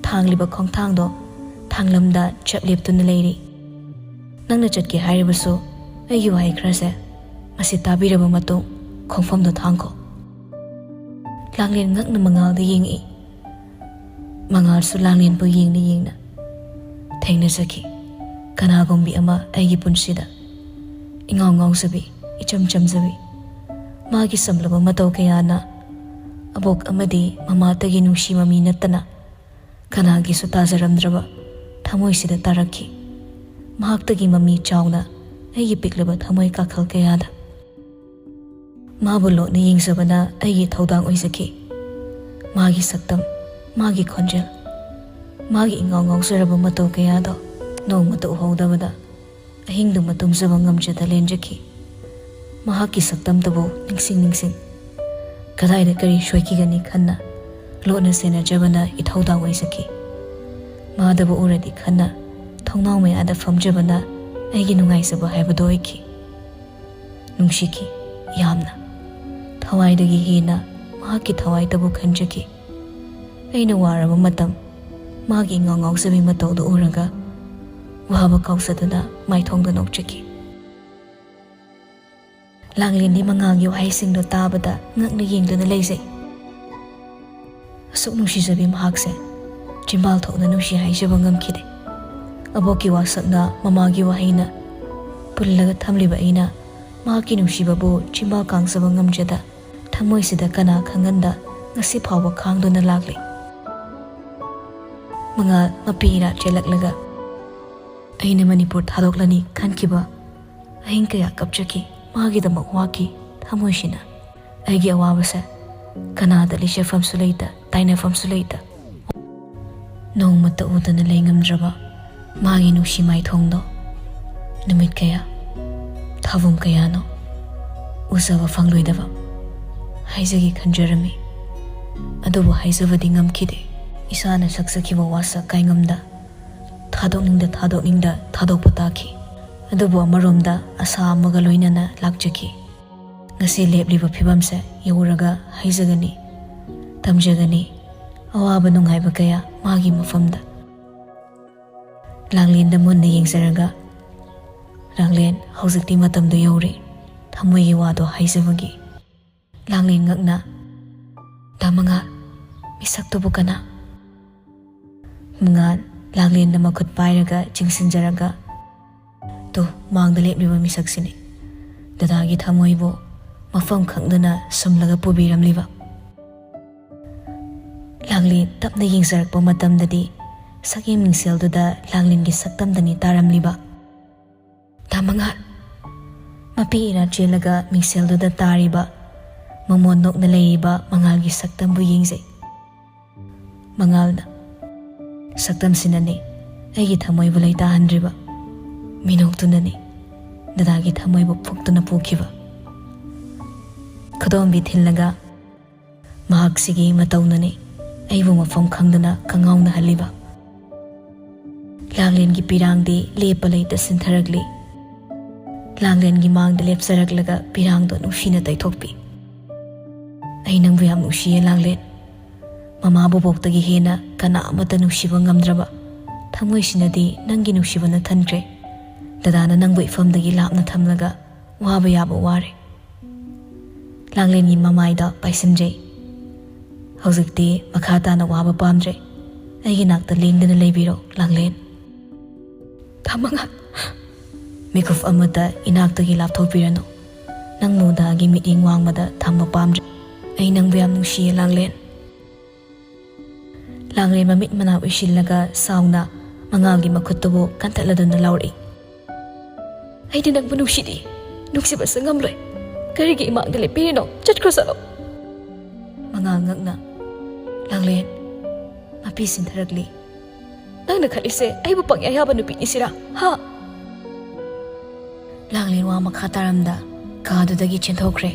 ꯊꯥꯡꯂꯤꯕ ꯈꯣꯡꯊꯥꯡꯗꯣ ꯊꯥꯡꯂꯝꯗ ꯆꯞ ꯂꯦꯞꯇꯨꯅ ꯂꯩꯔꯤ꯫ "ꯅꯪꯅ ꯆꯠꯀꯦ ꯍꯥꯏꯔꯤꯕꯁꯨ ꯑꯩꯒꯤ ꯋꯥꯍꯩ ꯈꯔꯁꯦ ꯃꯁꯤ ꯇꯥꯕꯤꯔꯕ ꯃꯇꯨꯡ ꯈꯣꯡꯐꯝꯗꯣ ꯊꯥꯡꯈꯣ"꯫ ꯂꯥꯡꯂꯦꯟ ꯉꯛꯅ ꯃꯉꯥꯜꯗ ꯌꯦꯡꯉꯛꯏ꯫ ꯃꯉꯥꯜꯁꯨ ꯂꯥꯡꯂꯦꯟꯕꯨ ꯌꯦꯡꯅ ꯌꯦꯡꯅ, "ꯊꯦꯡꯅꯖꯈꯤ ꯀꯅꯥꯒꯨꯝꯕꯤ ꯑꯃ ꯑꯩꯒꯤ ꯄꯨꯟꯁꯤꯗ, ꯏꯉꯥꯎ ꯉꯥꯎꯖꯕꯤ, ꯏꯆꯝ ꯆꯝꯖꯕꯤ, ꯃꯥꯒꯤ ꯆꯝꯂꯕ ꯃꯇꯧ ꯀꯌꯥꯅ ꯑꯕꯣꯛ ꯑꯃꯗꯤ ꯃꯃꯥꯇꯒꯤ ꯅꯨꯡꯁꯤ ꯃꯃꯤ ꯅꯠꯇꯅ ꯀꯅꯥꯒꯤꯁꯨ ꯇꯥꯖꯔꯝꯗ꯭ꯔꯕ ꯊꯃꯣꯏꯁꯤꯗ ꯇꯥꯔꯛꯈꯤ꯫ ꯃꯍꯥꯛꯇꯒꯤ ꯃꯃꯤ ꯆꯥꯎꯅ ꯑꯩꯒꯤ ꯄꯤꯛꯂꯕ ꯊꯃꯣꯏ ꯀꯥꯈꯜ ꯀꯌꯥꯗ꯫ ꯃꯥꯕꯨ ꯂꯣꯠꯅ ꯌꯦꯡꯖꯕꯅ ꯑꯩꯒꯤ ꯊꯧꯗꯥꯡ ꯑꯣꯏꯖꯈꯤ꯫ ꯃꯥꯒꯤ ꯁꯛꯇꯝ, ꯃꯥꯒꯤ ꯈꯣꯟꯖꯦꯜ, ꯃꯥꯒꯤ ꯏꯉꯥꯎ ꯉꯥꯎꯖꯔꯕ ꯃꯇꯧ ꯀꯌꯥꯗꯣ ꯅꯣꯡꯃꯇ ꯎꯍꯧꯗꯕꯗ ꯑꯍꯤꯡꯗꯨꯃ ꯇꯨꯝꯖꯕ ꯉꯝꯖꯗ ꯂꯦꯟꯖꯈꯤ꯫ ꯃꯍꯥꯛꯀꯤ ꯁꯛꯇꯝꯇꯕꯨ ꯅꯤꯡꯁꯤꯡ ꯅꯤꯡꯁꯤꯡ ꯀꯗꯥꯏꯗ ꯀꯔꯤ ꯁꯣꯏꯈꯤꯒꯅꯤ ꯈꯟꯅ ꯂꯣꯠꯅ ꯁꯦꯟꯅꯖꯕꯅ ꯏꯊꯧꯗꯥꯡ ꯑꯣꯏꯖꯈꯤ꯫ ꯃꯥꯗꯕꯨ ꯎꯔꯗꯤ ꯈꯟꯅ ꯊꯣꯡꯅꯥꯎ ꯃꯌꯥꯗ ꯐꯝꯖꯕꯅ ꯑꯩꯒꯤ ꯅꯨꯡꯉꯥꯏꯖꯕ ꯍꯥꯏꯕꯗꯨ ꯑꯣꯏꯈꯤ꯫ ꯅꯨꯡꯁꯤꯈꯤ ꯌꯥꯝꯅ꯫ ꯊꯋꯥꯏꯗꯒꯤ ꯍꯦꯟꯅ ꯃꯍꯥꯛꯀꯤ ꯊꯋꯥꯏꯗꯕꯨ ꯈꯟꯖꯈꯤ꯫ ꯑꯩꯅ ꯋꯥꯔꯕ ꯃꯇꯝ, ꯃꯥꯒꯤ ꯏꯉꯥꯎ ꯉꯥꯎꯖꯕꯤ ꯃꯇꯧꯗꯨ ꯎꯔꯒ ꯋꯥꯕ ꯀꯥꯎꯖꯗꯨꯅ ꯃꯥꯏꯊꯣꯡꯗ ꯅꯣꯛꯆꯈꯤ꯫ ꯂꯥꯡꯂꯦꯟꯗꯤ ꯃꯉꯥꯜꯒꯤ ꯋꯥꯍꯩꯁꯤꯡꯗꯨ ꯇꯥꯕꯗ ꯉꯛꯅ ꯌꯦꯡꯗꯨꯅ ꯂꯩꯖꯩ꯫ ꯑꯁꯨꯛ ꯅꯨꯡꯁꯤꯖꯕꯤ ꯃꯍꯥꯛꯁꯦ ꯆꯤꯝꯕꯥꯜ ꯊꯣꯛꯅ ꯅꯨꯡꯁꯤ ꯍꯥꯏꯖꯕ ꯉꯝꯈꯤꯗꯦ꯫ ꯑꯕꯣꯛꯀꯤ ꯋꯥꯁꯛꯅ, ꯃꯃꯥꯒꯤ ꯋꯥꯍꯩꯅ ꯄꯨꯜꯂꯒ ꯊꯝꯂꯤꯕ ꯑꯩꯅ ꯃꯍꯥꯛꯀꯤ ꯅꯨꯡꯁꯤꯕꯕꯨ ꯆꯤꯟꯕꯥꯜ ꯀꯥꯡꯖꯕ ꯉꯝꯖꯗ, ꯊꯃꯣꯏꯁꯤꯗ ꯀꯅꯥ ꯈꯪꯍꯟꯗ ꯉꯁꯤ ꯐꯥꯎꯕ ꯈꯥꯡꯗꯨꯅ ꯂꯥꯛꯂꯤ꯫ ꯃꯉꯥꯜ ꯃꯄꯤ ꯏꯔꯥ ꯆꯦꯜꯂꯛꯂꯒ, ꯑꯩꯅ ꯃꯅꯤꯄꯨꯔ ꯊꯥꯗꯣꯛꯂꯅꯤ ꯈꯟꯈꯤꯕ ꯑꯍꯤꯡ ꯀꯌꯥ ꯀꯞꯆꯈꯤ꯫ ꯃꯥꯒꯤꯗꯃꯛ ꯋꯥꯈꯤ ꯊꯃꯣꯏꯁꯤꯅ꯫ ꯑꯩꯒꯤ ꯑꯋꯥꯕꯁꯦ ꯀꯅꯥꯗ ꯂꯤꯆꯠꯐꯝꯁꯨ ꯂꯩꯇ, ꯇꯥꯏꯅꯐꯝꯁꯨ ꯂꯩꯇ, ꯅꯣꯡꯃꯇ ꯎꯗꯅ ꯂꯩ ꯉꯝꯗ꯭ꯔꯕ ꯃꯥꯒꯤ ꯅꯨꯡꯁꯤ ꯃꯥꯏꯊꯣꯡꯗꯣ ꯅꯨꯃꯤꯠ ꯀꯌꯥ, ꯊꯥꯕꯨꯝ ꯀꯌꯥꯅꯣ ꯎꯖꯕ ꯐꯪꯂꯣꯏꯗꯕ ꯍꯥꯏꯖꯒꯦ ꯈꯟꯖꯔꯝꯃꯤ꯫ ꯑꯗꯨꯕꯨ ꯍꯥꯏꯖꯕꯗꯤ ꯉꯝꯈꯤꯗꯦ꯫ ꯏꯁꯥꯅ ꯁꯛꯆꯈꯤꯕ ꯋꯥꯁꯛ ꯀꯥꯏꯉꯝꯗ ꯊꯥꯗꯣꯛꯅꯤꯡꯗ ꯊꯥꯗꯣꯛꯅꯤꯡꯗ ꯊꯥꯗꯣꯛꯄ ꯇꯥꯈꯤ꯫ ꯑꯗꯨꯕꯨ ꯑꯃꯔꯣꯝꯗ ꯑꯁꯥ ꯑꯃꯒ ꯂꯣꯏꯅꯅ ꯂꯥꯛꯆꯈꯤ꯫ ꯉꯁꯤ ꯂꯦꯞꯂꯤꯕ ꯐꯤꯕꯝꯁꯦ ꯌꯧꯔꯒ ꯍꯥꯏꯖꯒꯅꯤ, ꯇꯝꯖꯒꯅꯤ ꯑꯋꯥꯕ ꯅꯨꯡꯉꯥꯏꯕ ꯀꯌꯥ ꯃꯥꯒꯤ ꯃꯐꯝꯗ꯫ ꯂꯥꯡꯂꯦꯟꯗ ꯃꯨꯟꯅ ꯌꯦꯡꯖꯔꯒ, "ꯂꯥꯡꯂꯦꯟ, ꯍꯧꯖꯤꯛꯇꯤ ꯃꯇꯝꯗꯨ ꯌꯧꯔꯦ ꯊꯃꯣꯏꯒꯤ ꯋꯥꯗꯣ ꯍꯥꯏꯖꯕꯒꯤ"꯫ ꯂꯥꯡꯂꯦꯟ ꯉꯛꯅ, "ꯗꯥ ꯃꯉꯥꯜ, ꯃꯤꯁꯛꯇꯨꯕꯨ ꯀꯅꯥ?" ꯃꯉꯥꯜ ꯂꯥꯡꯂꯦꯟꯗ ꯃꯈꯨꯠ ꯄꯥꯏꯔꯒ ꯆꯤꯡꯁꯤꯟꯖꯔꯒ, "ꯇꯨ, ꯃꯥꯡꯗ ꯂꯦꯞꯂꯤꯕ ꯃꯤꯁꯛꯁꯤꯅꯤ꯫ ꯗꯗꯥꯒꯤ ꯊꯃꯣꯏꯕꯨ ꯃꯐꯝ ꯈꯪꯗꯅ ꯁꯨꯝꯂꯒ ꯄꯨꯕꯤꯔꯝꯂꯤꯕ"꯫ ꯂꯥꯡꯂꯦꯟ ꯇꯞꯅ ꯌꯦꯡꯖꯔꯛꯄ ꯃꯇꯝꯗꯗꯤ ꯁꯛꯌꯦꯡ ꯃꯤꯡꯁꯦꯜꯗꯨꯗ ꯂꯥꯡꯂꯦꯟꯒꯤ ꯁꯛꯇꯝꯗꯅꯤ ꯇꯥꯔꯝꯂꯤꯕ꯫ "ꯗꯥ ꯃꯉꯥꯜ!" ꯃꯄꯤ ꯏꯔꯥ ꯆꯦꯜꯂꯒ ꯃꯤꯡꯁꯦꯜꯗꯨꯗ ꯇꯥꯔꯤꯕ, ꯃꯃꯣꯟ ꯅꯣꯛꯅ ꯂꯩꯔꯤꯕ ꯃꯉꯥꯜꯒꯤ ꯁꯛꯇꯝꯕꯨ ꯌꯦꯡꯖꯩ꯫ ꯃꯉꯥꯜꯅ, "ꯁꯛꯇꯝꯁꯤꯅꯅꯤ ꯑꯩꯒꯤ ꯊꯃꯣꯏꯕꯨ ꯂꯩꯇꯥꯍꯟꯗ꯭ꯔꯤꯕ, ꯃꯤꯅꯣꯛꯇꯨꯅꯅꯤ ꯗꯗꯥꯒꯤ ꯊꯃꯣꯏꯕꯨ ꯐꯨꯛꯇꯨꯅ ꯄꯨꯈꯤꯕ"꯫ ꯈꯨꯗꯣꯝꯕꯤ ꯊꯤꯜꯂꯒ, "ꯃꯍꯥꯛꯁꯤꯒꯤ ꯃꯇꯧꯅꯅꯤ ꯑꯩꯕꯨ ꯃꯐꯝ ꯈꯪꯗꯅ ꯀꯉꯥꯎꯅꯍꯜꯂꯤꯕ"꯫ ꯂꯥꯡꯂꯦꯟꯒꯤ ꯄꯤꯔꯥꯡꯗꯤ ꯂꯦꯞꯄ ꯂꯩꯇ ꯁꯤꯟꯊꯔꯛꯂꯤ꯫ ꯂꯥꯡꯂꯦꯟꯒꯤ ꯃꯥꯡꯗ ꯂꯦꯞꯆꯔꯛꯂꯒ ꯄꯤꯔꯥꯡꯗꯣ ꯅꯨꯡꯁꯤꯅ ꯇꯩꯊꯣꯛꯄꯤ꯫ "ꯑꯩ ꯅꯪꯕꯨ ꯌꯥꯝ ꯅꯨꯡꯁꯤꯌꯦ ꯂꯥꯡꯂꯦꯟ꯫ ꯃꯃꯥ ꯕꯣꯕꯣꯛꯇꯒꯤ ꯍꯦꯟꯅ ꯀꯅꯥ ꯑꯃꯠꯇ ꯅꯨꯡꯁꯤꯕ ꯉꯝꯗ꯭ꯔꯕ ꯊꯃꯣꯏꯁꯤꯅꯗꯤ ꯅꯪꯒꯤ ꯅꯨꯡꯁꯤꯕꯅ ꯊꯟꯈ꯭ꯔꯦ꯫ ꯗꯗꯥꯅ ꯅꯪꯕꯨ ꯏꯐꯝꯗꯒꯤ ꯂꯥꯞꯅ ꯊꯝꯂꯒ ꯋꯥꯕ ꯌꯥꯕ ꯋꯥꯔꯦ"꯫ ꯂꯥꯡꯂꯦꯟꯒꯤ ꯃꯃꯥꯏꯗ ꯄꯥꯏꯁꯤꯟꯖꯩ꯫ "ꯍꯧꯖꯤꯛꯇꯤ ꯃꯈꯥ ꯇꯥꯅ ꯋꯥꯕ ꯄꯥꯝꯗ꯭ꯔꯦ꯫ ꯑꯩꯒꯤ ꯅꯥꯛꯇ ꯂꯦꯡꯗꯅ ꯂꯩꯕꯤꯔꯣ ꯂꯥꯡꯂꯦꯟ"꯫ "ꯗꯥ ꯃꯉꯥꯜ!" "ꯃꯤꯀꯨꯞ ꯑꯃꯇ ꯏꯅꯥꯛꯇꯒꯤ ꯂꯥꯞꯊꯣꯛꯄꯤꯔꯅꯨ꯫ ꯅꯪ ꯃꯨꯗꯥꯒꯤ ꯃꯤꯠꯌꯦꯡ ꯋꯥꯡꯃꯗ ꯊꯝꯕ ꯄꯥꯝꯗ꯭ꯔꯦ꯫ ꯑꯩ ꯅꯪꯕꯨ ꯌꯥꯝ ꯅꯨꯡꯁꯤꯌꯦ, ꯂꯥꯡꯂꯦꯟ꯫ ꯂꯥꯡꯂꯦꯟ ꯃꯃꯤꯠ ꯃꯅꯥ ꯎꯏꯁꯤꯜꯂꯒ ꯁꯥꯎꯅ ꯃꯉꯥꯜꯒꯤ ꯃꯈꯨꯠꯇꯨꯕꯨ ꯀꯟꯊꯠꯂꯗꯨꯅ ꯂꯥꯎꯔꯛꯏ꯫ "ꯑꯩꯗꯤ ꯅꯪꯕꯨ ꯅꯨꯡꯁꯤꯗꯦ, ꯅꯨꯡꯁꯤꯕꯁꯨ ꯉꯝꯂꯣꯏ꯫ ꯀꯔꯤꯒꯤ ꯏꯃꯥꯡꯗ ꯂꯦꯞꯄꯤꯔꯤꯅꯣ? ꯆꯠꯈ꯭ꯔꯣ, ꯆꯠꯂꯣ!" ꯃꯉꯥꯜ ꯉꯛꯅ, "ꯂꯥꯡꯂꯦꯟ!" ꯃꯄꯤ ꯁꯤꯟꯊꯔꯛꯂꯤ꯫ "ꯅꯪꯅ ꯈꯜꯂꯤꯁꯦ ꯑꯩꯕꯨ ꯄꯪꯌꯥ ꯌꯥꯕ ꯅꯨꯄꯤꯅꯤ ꯁꯤꯔꯥ? ꯍꯥ?" ꯂꯥꯡꯂꯦꯟ ꯋꯥ ꯃꯈꯥ ꯇꯥꯔꯝꯗ ꯀꯥꯗꯨꯗꯒꯤ ꯆꯦꯟꯊꯣꯛꯈ꯭ꯔꯦ꯫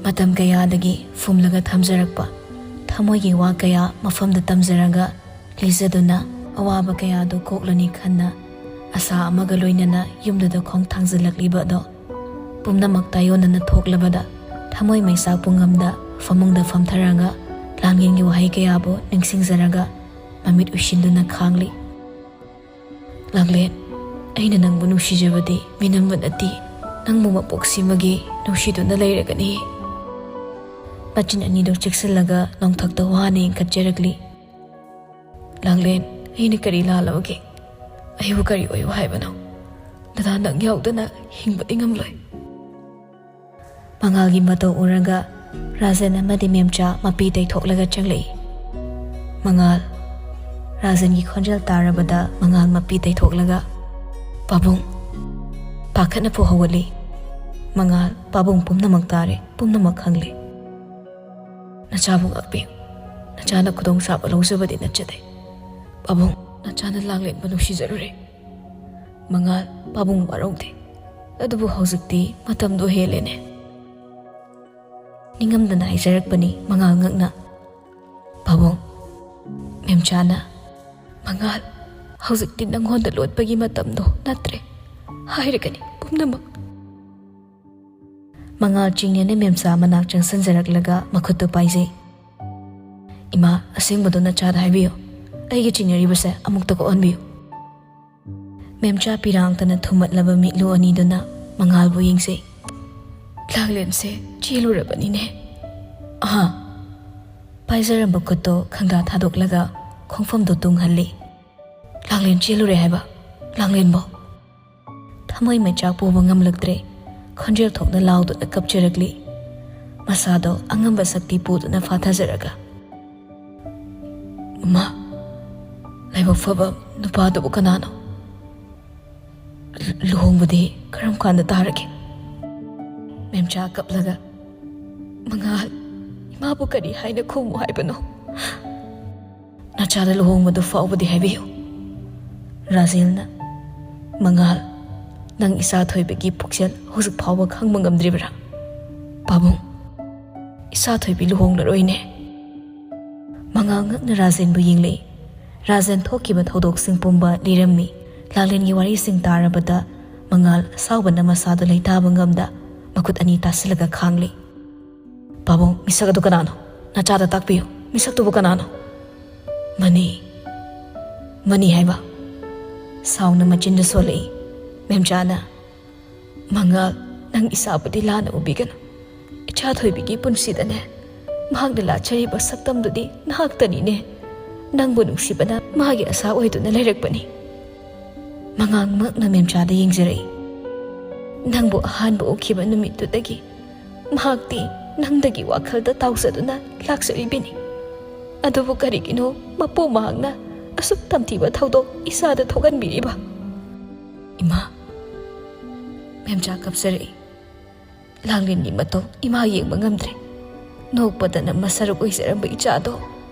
ꯃꯇꯝ ꯀꯌꯥꯗꯒꯤ ꯐꯨꯝꯂꯒ ꯊꯝꯖꯔꯛꯄ ꯊꯃꯣꯏꯒꯤ ꯋꯥ ꯀꯌꯥ ꯃꯐꯝꯗ ꯇꯝꯖꯔꯒ ꯂꯤꯖꯗꯨꯅ, ꯑꯋꯥꯕ ꯀꯌꯥꯗꯨ ꯀꯣꯛꯂꯅꯤ ꯈꯟꯅ ꯑꯁꯥ ꯑꯃꯒ ꯂꯣꯏꯅꯅ ꯌꯨꯝꯗꯨꯗ ꯈꯣꯡ ꯊꯥꯡꯖꯤꯜꯂꯛꯂꯤꯕ ꯑꯗꯣ, ꯄꯨꯝꯅꯃꯛ ꯇꯥꯏꯌꯣꯟꯅꯅ ꯊꯣꯛꯂꯕꯗ ꯊꯃꯣꯏ ꯃꯩꯁꯥ ꯄꯨꯡꯉꯝꯗ ꯐꯃꯨꯡꯗ ꯐꯝꯊꯔꯒ ꯂꯥꯡꯂꯦꯟꯒꯤ ꯋꯥꯍꯩ ꯀꯌꯥꯕꯨ ꯅꯤꯡꯁꯤꯡꯖꯔꯒ ꯃꯃꯤꯠ ꯎꯏꯁꯤꯟꯗꯨꯅ ꯈꯥꯡꯂꯤ꯫ "ꯂꯥꯡꯂꯦꯟ, ꯑꯩꯅ ꯅꯪꯕꯨ ꯅꯨꯡꯁꯤꯖꯕꯗꯤ ꯃꯤꯅꯝꯕ ꯅꯠꯇꯦ, ꯅꯪꯕꯨ ꯃꯄꯣꯛꯁꯤꯃꯒꯤ ꯅꯨꯡꯁꯤꯗꯨꯅ ꯂꯩꯔꯒꯅꯤ꯫" ꯃꯆꯤꯟ ꯑꯅꯤꯗꯨ ꯆꯦꯛꯁꯤꯜꯂꯒ ꯅꯣꯡꯊꯛꯇ ꯋꯥꯅ ꯌꯦꯡꯈꯠꯆꯔꯛꯂꯤ꯫ "ꯂꯥꯡꯂꯦꯟ, ꯑꯩꯅ ꯀꯔꯤ ꯂꯥꯜꯂꯕꯒꯦ? ꯑꯩꯕꯨ ꯀꯔꯤ ꯑꯣꯏꯌꯨ ꯍꯥꯏꯕꯅꯣ? ꯗꯗꯥ, ꯅꯪ ꯌꯥꯎꯗꯅ ꯍꯤꯡꯕꯗꯤ ꯉꯝꯂꯣꯏ꯫" ꯃꯉꯥꯜꯒꯤ ꯃꯇꯧ ꯎꯔꯒ ꯔꯥꯖꯟ ꯑꯃꯗꯤ ꯃꯦꯝꯆꯥ ꯃꯄꯤ ꯇꯩꯊꯣꯛꯂꯒ ꯆꯪꯂꯛꯏ꯫ "ꯃꯉꯥꯜ!" ꯔꯥꯖꯟꯒꯤ ꯈꯣꯟꯖꯦꯜ ꯇꯥꯔꯕꯗ ꯃꯉꯥꯜ ꯃꯄꯤ ꯇꯩꯊꯣꯛꯂꯒ, "ꯄꯥꯕꯨꯡ!" ꯄꯥꯈꯠꯅ ꯐꯨ ꯍꯧꯒꯠꯂꯤ꯫ "ꯃꯉꯥꯜ, ꯄꯥꯕꯨꯡ ꯄꯨꯝꯅꯃꯛ ꯇꯥꯔꯦ, ꯄꯨꯝꯅꯃꯛ ꯈꯪꯂꯦ꯫ ꯅꯆꯥꯕꯨ ꯉꯥꯛꯄꯤꯌꯨ꯫ ꯅꯆꯥꯅ ꯈꯨꯗꯣꯡꯆꯥꯕ ꯂꯧꯖꯕꯗꯤ ꯅꯠꯆꯗꯦ꯫ ꯄꯥꯕꯨꯡ, ꯅꯆꯥꯅ ꯂꯥꯡꯂꯦꯟꯕꯨ ꯅꯨꯡꯁꯤꯖꯔꯨꯔꯦ꯫ ꯃꯉꯥꯜ, ꯄꯥꯕꯨꯡ ꯋꯥꯔꯧꯗꯦ꯫ ꯑꯗꯨꯕꯨ ꯍꯧꯖꯤꯛꯇꯤ ꯃꯇꯝꯗꯣ ꯍꯦꯜꯂꯦꯅꯦ꯫" ꯅꯤꯡꯉꯝꯗꯅ ꯍꯥꯏꯖꯔꯛꯄꯅꯤ ꯃꯉꯥꯜ ꯉꯛꯅ꯫ "ꯄꯥꯕꯨꯡ!" ꯃꯦꯝꯆꯥꯅ, "ꯃꯉꯥꯜ, ꯍꯧꯖꯤꯛꯇꯤ ꯅꯪꯉꯣꯟꯗ ꯂꯣꯠꯄꯒꯤ ꯃꯇꯝꯗꯣ ꯅꯠꯇ꯭ꯔꯦ꯫ ꯍꯥꯏꯔꯒꯅꯤ ꯄꯨꯝꯅꯃꯛ꯫" ꯃꯉꯥꯜ ꯆꯤꯡꯅꯅ ꯃꯦꯝꯆꯥ ꯃꯅꯥꯛ ꯆꯪꯁꯤꯟꯖꯔꯛꯂꯒ ꯃꯈꯨꯠꯇꯨ ꯄꯥꯏꯖꯩ꯫ "ꯏꯃꯥ, ꯑꯁꯦꯡꯕꯗꯨ ꯅꯆꯥꯗ ꯍꯥꯏꯕꯤꯌꯨ꯫ ꯑꯩꯒꯤ ꯆꯤꯡꯅꯔꯤꯕꯁꯦ ꯑꯃꯨꯛꯇ ꯀꯣꯛꯍꯟꯕꯤꯌꯨ꯫" ꯃꯦꯝꯆꯥ ꯄꯤꯔꯥꯡꯇꯅ ꯊꯨꯝꯃꯠꯂꯕ ꯃꯤꯠꯂꯨ ꯑꯅꯤꯗꯨꯅ ꯃꯉꯥꯜꯕꯨ ꯌꯦꯡꯖꯩ꯫ "ꯂꯥꯡꯂꯦꯟꯁꯦ ꯆꯦꯜꯂꯨꯔꯕꯅꯤꯅꯦ꯫" "ꯑꯍꯥ꯫" ꯄꯥꯏꯖꯔꯝꯕ ꯈꯨꯠꯇꯣ ꯈꯪꯗꯥ ꯊꯥꯗꯣꯛꯂꯒ ꯈꯣꯡꯐꯝꯗꯣ ꯇꯨꯡꯍꯜꯂꯤ꯫ "ꯂꯥꯡꯂꯦꯟ ꯆꯦꯜꯂꯨꯔꯦ ꯍꯥꯏꯕ? ꯂꯥꯡꯂꯦꯟꯕꯣ?" ꯊꯃꯣꯏ ꯃꯩꯆꯥꯛ ꯄꯨꯕ ꯉꯝꯂꯛꯇ꯭ꯔꯦ꯫ ꯈꯣꯟꯖꯦꯜ ꯊꯣꯛꯅ ꯂꯥꯎꯗꯨꯅ ꯀꯞꯆꯔꯛꯂꯤ꯫ ꯃꯁꯥꯗꯣ ꯑꯉꯝꯕ ꯁꯛꯇꯤ ꯄꯨꯗꯨꯅ ꯐꯥꯊꯖꯔꯒ, "ꯃꯃꯥ, ꯂꯥꯏꯕꯛ ꯐꯕ ꯅꯨꯄꯥꯗꯨꯕꯨ ꯀꯅꯥꯅꯣ? ꯂꯨ-, ꯂꯨꯍꯣꯡꯕꯗꯤ ꯀꯔꯝ ꯀꯥꯟꯗ ꯇꯥꯔꯒꯦ?" ꯃꯦꯝꯆꯥ ꯀꯞꯂꯒ, "ꯃꯉꯥꯜ, ꯏꯃꯥꯕꯨ ꯀꯔꯤ ꯍꯥꯏꯅ ꯈꯨꯝꯃꯨ ꯍꯥꯏꯕꯅꯣ? ꯅꯆꯥꯗ ꯂꯨꯍꯣꯡꯕꯗꯨ ꯐꯥꯎꯕꯗꯤ ꯍꯥꯏꯕꯤꯌꯨ꯫" ꯔꯥꯖꯦꯜꯅ, "ꯃꯉꯥꯜ, ꯅꯪ ꯏꯆꯥ ꯊꯣꯏꯕꯒꯤ ꯄꯨꯛꯆꯦꯜ ꯍꯧꯖꯤꯛ ꯐꯥꯎꯕ ꯈꯪꯕ ꯉꯝꯗ꯭ꯔꯤꯕ꯭ꯔꯥ? ꯄꯥꯕꯨꯡ, ꯏꯆꯥ ꯊꯣꯏꯕꯤ ꯂꯨꯍꯣꯡꯂꯔꯣꯏꯅꯦ꯫" ꯃꯉꯥꯜ ꯉꯛꯅ ꯔꯥꯖꯦꯟꯕꯨ ꯌꯦꯡꯂꯛꯏ꯫ ꯔꯥꯖꯦꯟ ꯊꯣꯛꯈꯤꯕ ꯊꯧꯗꯣꯛꯁꯤꯡ ꯄꯨꯝꯕ ꯂꯤꯔꯝꯃꯤ꯫ ꯂꯥꯡꯂꯦꯟꯒꯤ ꯋꯥꯔꯤꯁꯤꯡ ꯇꯥꯔꯕꯗ ꯃꯉꯥꯜ ꯑꯁꯥꯎꯕꯅ ꯃꯁꯥꯗꯨ ꯂꯩꯇꯥꯕ ꯉꯝꯗ ꯃꯈꯨꯠ ꯑꯅꯤ ꯇꯥꯁꯤꯜꯂꯒ ꯈꯥꯡꯂꯤ꯫ "ꯄꯥꯕꯨꯡ, ꯃꯤꯁꯛ ꯑꯗꯨ ꯀꯅꯥꯅꯣ? ꯅꯆꯥꯗ ꯇꯥꯛꯄꯤꯌꯨ꯫ ꯃꯤꯁꯛꯇꯨꯕꯨ ꯀꯅꯥꯅꯣ?" "ꯃꯅꯤ, ꯃꯅꯤ ꯍꯥꯏꯕ?" ꯁꯥꯎꯅ ꯃꯆꯤꯟꯗꯨ ꯁꯣꯜꯂꯛꯏ꯫ ꯃꯦꯝꯆꯥꯅ, "ꯃꯉꯥꯜ, ꯅꯪ ꯏꯆꯥꯕꯨꯗꯤ ꯂꯥꯟꯅ ꯎꯕꯤꯒꯅꯨ꯫ ꯏꯆꯥ ꯊꯣꯏꯕꯤꯒꯤ ꯄꯨꯟꯁꯤꯗꯅꯦ, ꯃꯍꯥꯛꯅ ꯂꯥꯠꯆꯔꯤꯕ ꯁꯛꯇꯝꯗꯨꯗꯤ ꯅꯍꯥꯛꯇꯅꯤꯅꯦ꯫ ꯅꯪꯕꯨ ꯅꯨꯡꯁꯤꯕꯅ ꯃꯥꯒꯤ ꯑꯁꯥ ꯑꯣꯏꯗꯨꯅ ꯂꯩꯔꯛꯄꯅꯤ꯫" ꯃꯉꯥꯜ ꯉꯛꯅ ꯃꯦꯝꯆꯥꯗ ꯌꯦꯡꯖꯔꯛꯏ꯫ "ꯅꯪꯕꯨ ꯑꯍꯥꯟꯕ ꯎꯈꯤꯕ ꯅꯨꯃꯤꯠꯇꯨꯗꯒꯤ ꯃꯍꯥꯛꯇꯤ ꯅꯪꯗꯒꯤ ꯋꯥꯈꯜꯗ ꯇꯥꯎꯖꯗꯨꯅ ꯂꯥꯛꯆꯔꯤꯕꯅꯤ꯫ ꯑꯗꯨꯕꯨ ꯀꯔꯤꯒꯤꯅꯣ ꯃꯄꯨ ꯃꯍꯥꯛꯅ ꯑꯁꯨꯛ ꯇꯝꯊꯤꯕ ꯊꯧꯗꯣꯛ ꯏꯆꯥꯗ ꯊꯣꯛꯍꯟꯕꯤꯔꯤꯕ?" "ꯏꯃꯥ꯫" ꯃꯦꯝꯆꯥ ꯀꯞꯆꯔꯛꯏ꯫ ꯂꯥꯡꯂꯦꯟꯒꯤ ꯃꯇꯧ ꯏꯃꯥ ꯌꯦꯡꯕ ꯉꯝꯗ꯭ꯔꯦ꯫ ꯅꯣꯛꯄꯗꯅ ꯃꯁꯔꯨꯛ ꯑꯣꯏꯖꯔꯝꯕ ꯏꯆꯥꯗꯣ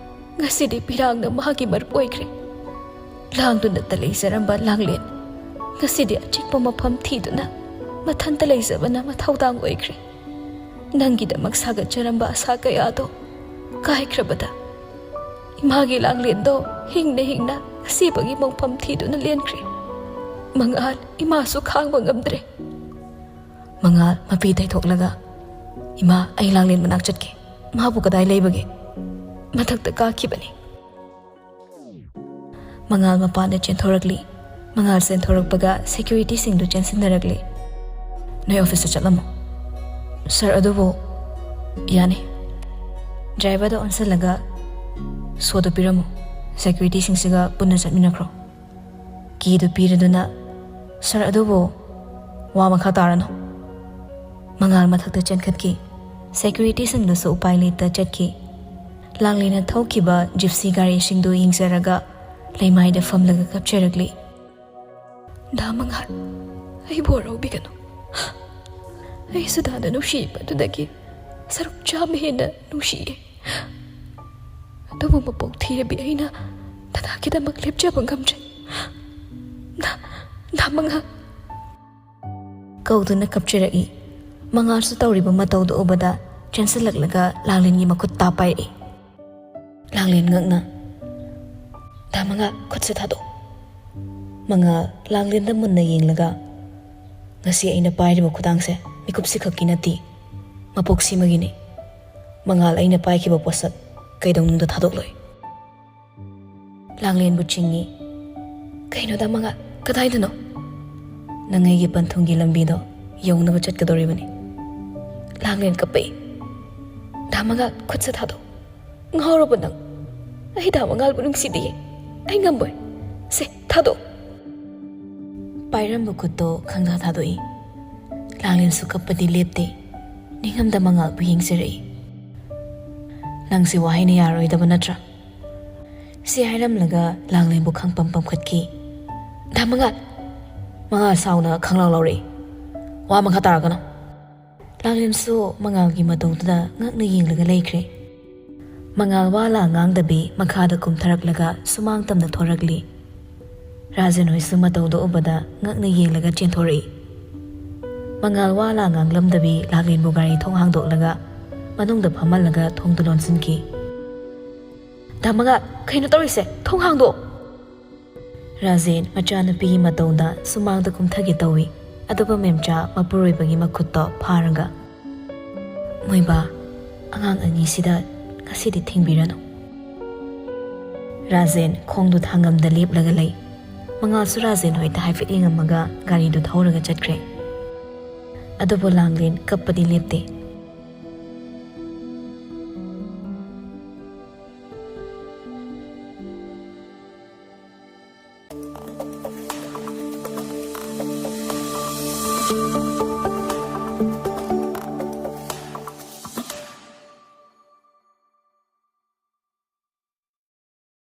ꯉꯁꯤꯗꯤ ꯄꯤꯔꯥꯡꯅ ꯃꯍꯥꯛꯀꯤ ꯃꯔꯨꯞ ꯑꯣꯏꯈ꯭ꯔꯦ꯫ ꯂꯥꯡꯗꯨꯅꯇ ꯂꯩꯖꯔꯝꯕ ꯂꯥꯡꯂꯦꯟ ꯉꯁꯤꯗꯤ ꯑꯆꯤꯛꯄ ꯃꯐꯝ ꯊꯤꯗꯨꯅ ꯃꯊꯟꯇ ꯂꯩꯖꯕꯅ ꯃꯊꯧꯗꯥꯡ ꯑꯣꯏꯈ꯭ꯔꯦ꯫ ꯅꯪꯒꯤꯗꯃꯛ ꯁꯥꯒꯠꯆꯔꯝꯕ ꯑꯁꯥ ꯀꯌꯥꯗꯣ ꯀꯥꯏꯈ꯭ꯔꯕꯗ ꯏꯃꯥꯒꯤ ꯂꯥꯡꯂꯦꯟꯗꯣ ꯍꯤꯡꯅ ꯍꯤꯡꯅ ꯑꯁꯤꯕꯒꯤ ꯃꯣꯡꯐꯝ ꯊꯤꯗꯨꯅ ꯂꯦꯟꯈ꯭ꯔꯦ꯫ ꯃꯉꯥꯜ, ꯏꯃꯥꯁꯨ ꯈꯥꯡꯕ ꯉꯝꯗ꯭ꯔꯦ꯫ ꯃꯉꯥꯜ ꯃꯄꯤ ꯇꯩꯊꯣꯛꯂꯒ, "ꯏꯃꯥ, ꯑꯩ ꯂꯥꯡꯂꯦꯟ ꯃꯅꯥꯛ ꯆꯠꯀꯦ꯫ ꯃꯥꯕꯨ ꯀꯗꯥꯏ ꯂꯩꯕꯒꯦ?" "ꯃꯊꯛꯇ ꯀꯥꯈꯤꯕꯅꯤ꯫" ꯃꯉꯥꯜ ꯃꯄꯥꯟꯗ ꯆꯦꯟꯊꯣꯔꯛꯂꯤ꯫ ꯃꯉꯥꯜ ꯆꯦꯟꯊꯣꯔꯛꯄꯒ ꯁꯦꯀ꯭ꯌꯨꯔꯤꯇꯤꯁꯤꯡꯗꯨ ꯆꯦꯟꯁꯤꯟꯅꯔꯛꯂꯤ꯫ "ꯅꯣꯏ ꯑꯣꯐꯤꯁꯇ ꯆꯠꯂꯝꯃꯣ꯫" "ꯁꯥꯔ, ꯑꯗꯨꯕꯨ..." "ꯌꯥꯅꯤ꯫" ꯗ꯭ꯔꯥꯏꯚꯔꯗ ꯑꯣꯟꯁꯤꯜꯂꯒ, "ꯁꯣꯗꯨ ꯄꯤꯔꯝꯃꯨ꯫ ꯁꯦꯀ꯭ꯌꯨꯔꯤꯇꯤꯁꯤꯡꯁꯤꯒ ꯄꯨꯟꯅ ꯆꯠꯃꯤꯟꯅꯈ꯭ꯔꯣ꯫" ꯀꯤꯗꯨ ꯄꯤꯔꯗꯨꯅ, "ꯁꯥꯔ, ꯑꯗꯨꯕꯨ..." "ꯋꯥ ꯃꯈꯥ ꯇꯥꯔꯅꯨ꯫ ꯃꯉꯥꯜ ꯃꯊꯛꯇ ꯆꯦꯟꯈꯠꯈꯤ꯫ ꯁꯦꯀ꯭ꯌꯨꯔꯤꯇꯤꯁꯤꯡꯗꯨꯁꯨ ꯎꯄꯥꯏ ꯂꯩꯇ ꯆꯠꯈꯤ꯫ ꯂꯥꯡꯂꯦꯟꯅ ꯊꯧꯈꯤꯕ ꯖꯤꯞꯁꯤ ꯒꯥꯔꯤꯁꯤꯡꯗꯨ ꯌꯦꯡꯖꯔꯒ ꯂꯩꯃꯥꯏꯗ ꯐꯝꯂꯒ ꯀꯞꯆꯔꯛꯂꯤ꯫ "ꯗꯥ ꯃꯉꯥꯜ, ꯑꯩꯕꯨ ꯋꯥꯔꯧꯕꯤꯒꯅꯨ꯫ ꯑꯩꯁꯨ ꯗꯥꯗ ꯅꯨꯡꯁꯤꯕꯗꯨꯗꯒꯤ ꯁꯔꯨꯛ ꯆꯥꯝꯃ ꯍꯦꯟꯅ ꯅꯨꯡꯁꯤꯌꯦ꯫ ꯑꯗꯨꯕꯨ ꯃꯄꯣꯛ ꯊꯤꯔꯕꯤ ꯑꯩꯅ ꯗꯥꯗꯥꯒꯤꯗꯃꯛ ꯂꯦꯞꯆꯕ ꯉꯝꯗ꯭ꯔꯦ꯫ ꯗꯥ, ꯗꯥ ꯃꯉꯥꯜ꯫" ꯀꯧꯗꯨꯅ ꯀꯞꯆꯔꯛꯏ꯫ ꯃꯉꯥꯜꯁꯨ ꯇꯧꯔꯤꯕ ꯃꯇꯧꯗꯨ ꯎꯕꯗ ꯆꯦꯟꯁꯤꯜꯂꯛꯂꯒ ꯂꯥꯡꯂꯦꯟꯒꯤ ꯃꯈꯨꯠ ꯇꯥ ꯄꯥꯏꯔꯛꯏ꯫ ꯂꯥꯡꯂꯦꯟ ꯉꯛꯅ, "ꯗꯥ ꯃꯉꯥꯜ, ꯈꯨꯠꯁꯦ ꯊꯥꯗꯣꯛ꯫" ꯃꯉꯥꯜ ꯂꯥꯡꯂꯦꯟꯗ ꯃꯨꯟꯅ ꯌꯦꯡꯂꯒ, "ꯉꯁꯤ ꯑꯩꯅ ꯄꯥꯏꯔꯤꯕ ꯈꯨꯗꯥꯡꯁꯦ ꯃꯤꯀꯨꯞꯁꯤ ꯈꯛꯀꯤ ꯅꯠꯇꯦ, ꯃꯄꯣꯛꯁꯤꯃꯒꯤꯅꯤ꯫ ꯃꯉꯥꯜ, ꯑꯩꯅ ꯄꯥꯏꯈꯤꯕ ꯄꯣꯠꯁꯛ ꯀꯩꯗꯧꯅꯨꯡꯗ ꯊꯥꯗꯣꯛꯂꯣꯏ꯫" ꯂꯥꯡꯂꯦꯟꯕꯨ ꯆꯤꯡꯏ꯫ "ꯀꯩꯅꯣ ꯗꯥ ꯃꯉꯥꯜ, ꯀꯗꯥꯏꯗꯅꯣ?" "ꯅꯪ ꯑꯩꯒꯤ ꯄꯟꯊꯨꯡꯒꯤ ꯂꯝꯕꯤꯗꯣ ꯌꯧꯅꯕ ꯆꯠꯀꯗꯧꯔꯤꯕꯅꯤ꯫" ꯂꯥꯡꯂꯦꯟ ꯀꯞꯄꯛꯏ꯫ "ꯗꯥ ꯃꯉꯥꯜ, ꯈꯨꯠꯁꯦ ꯊꯥꯗꯣꯛ꯫" "ꯉꯥꯎꯔꯕꯣ ꯅꯪ? ꯑꯩ ꯗꯥ ꯃꯉꯥꯜꯕꯨ ꯅꯨꯡꯁꯤꯗꯤꯌꯦ꯫ ꯑꯩ ꯉꯝꯃꯣꯏ꯫ ꯁꯦ, ꯊꯥꯗꯣꯛ꯫" ꯄꯥꯏꯔꯝꯕ ꯈꯨꯠꯇꯣ ꯈꯪꯊꯥ ꯊꯥꯗꯣꯛꯏ꯫ ꯂꯥꯡꯂꯦꯟꯁꯨ ꯀꯞꯄꯗꯤ ꯂꯦꯞꯇꯦ꯫ ꯅꯤꯡꯉꯝꯗ ꯃꯉꯥꯜꯕꯨ ꯌꯦꯡꯖꯔꯛꯏ꯫ "ꯅꯪꯁꯦ ꯋꯥꯍꯩꯅ ꯌꯥꯔꯣꯏꯗꯕ ꯅꯠꯇ꯭ꯔꯥ?" ꯁꯤ ꯍꯥꯏꯔꯝꯂꯒ ꯂꯥꯡꯂꯦꯟꯕꯨ ꯈꯪꯄꯝ ꯄꯝꯈꯠꯈꯤ꯫ "ꯗꯥ ꯃꯉꯥꯜ!" ꯃꯉꯥꯜ ꯁꯥꯎꯅ ꯈꯪꯂꯥꯎ ꯂꯥꯎꯔꯛꯏ꯫ "ꯋꯥ ꯃꯈꯥ ꯇꯥꯔꯛꯀꯅꯨ꯫" ꯂꯥꯡꯂꯦꯟꯁꯨ ꯃꯉꯥꯜꯒꯤ ꯃꯇꯧꯗꯨꯗ ꯉꯛꯅ ꯌꯦꯡꯂꯒ ꯂꯩꯈ꯭ꯔꯦ꯫ ꯃꯉꯥꯜ ꯋꯥ ꯂꯥ ꯉꯥꯡꯗꯕꯤ ꯃꯈꯥꯗ ꯀꯨꯝꯊꯔꯛꯂꯒ ꯁꯨꯃꯥꯡ ꯇꯝꯅ ꯊꯣꯔꯛꯂꯤ꯫ ꯔꯥꯖꯦꯟ ꯍꯣꯏꯁꯨ ꯃꯇꯧꯗꯨ ꯎꯕꯗ ꯉꯛꯅ ꯌꯦꯡꯂꯒ ꯆꯦꯟꯊꯣꯔꯛꯏ꯫ ꯃꯉꯥꯜ ꯋꯥ ꯂꯥ ꯉꯥꯡꯂꯝꯗꯕꯤ ꯂꯥꯡꯂꯦꯟꯕꯨ ꯒꯥꯔꯤ ꯊꯣꯡ ꯍꯥꯡꯗꯣꯛꯂꯒ ꯃꯅꯨꯡꯗ ꯐꯝꯍꯜꯂꯒ ꯊꯣꯡꯗꯨ ꯂꯣꯟꯁꯤꯟꯈꯤ꯫ "ꯗꯥ ꯃꯉꯥꯜ, ꯀꯩꯅꯣ ꯇꯧꯔꯤꯁꯦ? ꯊꯣꯡ ꯍꯥꯡꯗꯣꯛꯑꯣ!" ꯔꯥꯖꯦꯟ ꯃꯆꯥꯅꯨꯄꯤꯒꯤ ꯃꯇꯧꯗ ꯁꯨꯃꯥꯡꯗ ꯀꯨꯝꯊꯒꯦ ꯇꯧꯏ, ꯑꯗꯨꯕꯨ ꯃꯦꯝꯆꯥ ꯃꯄꯨꯔꯣꯏꯕꯒꯤ ꯃꯈꯨꯠꯇꯣ ꯐꯥꯔꯒ, "ꯃꯣꯏꯕꯥ, ꯑꯉꯥꯡ ꯑꯅꯤꯁꯤꯗ ꯉꯁꯤꯗꯤ ꯊꯤꯡꯕꯤꯔꯅꯨ꯫" ꯔꯥꯖꯦꯟ ꯈꯣꯡꯗꯨ ꯊꯥꯡꯉꯝꯗ ꯂꯦꯞꯂꯒ ꯂꯩ꯫ ꯃꯉꯥꯜꯁꯨ ꯔꯥꯖꯦꯟ ꯍꯣꯏꯗ ꯍꯥꯏꯐꯦꯠ ꯌꯦꯡꯉꯝꯃꯒ ꯒꯥꯔꯤꯗꯨ ꯊꯧꯔꯒ ꯆꯠꯈ꯭ꯔꯦ꯫ ꯑꯗꯨꯕꯨ ꯂꯥꯡꯂꯦꯟ ꯀꯞꯄꯗꯤ ꯂꯦꯞꯇꯦ꯫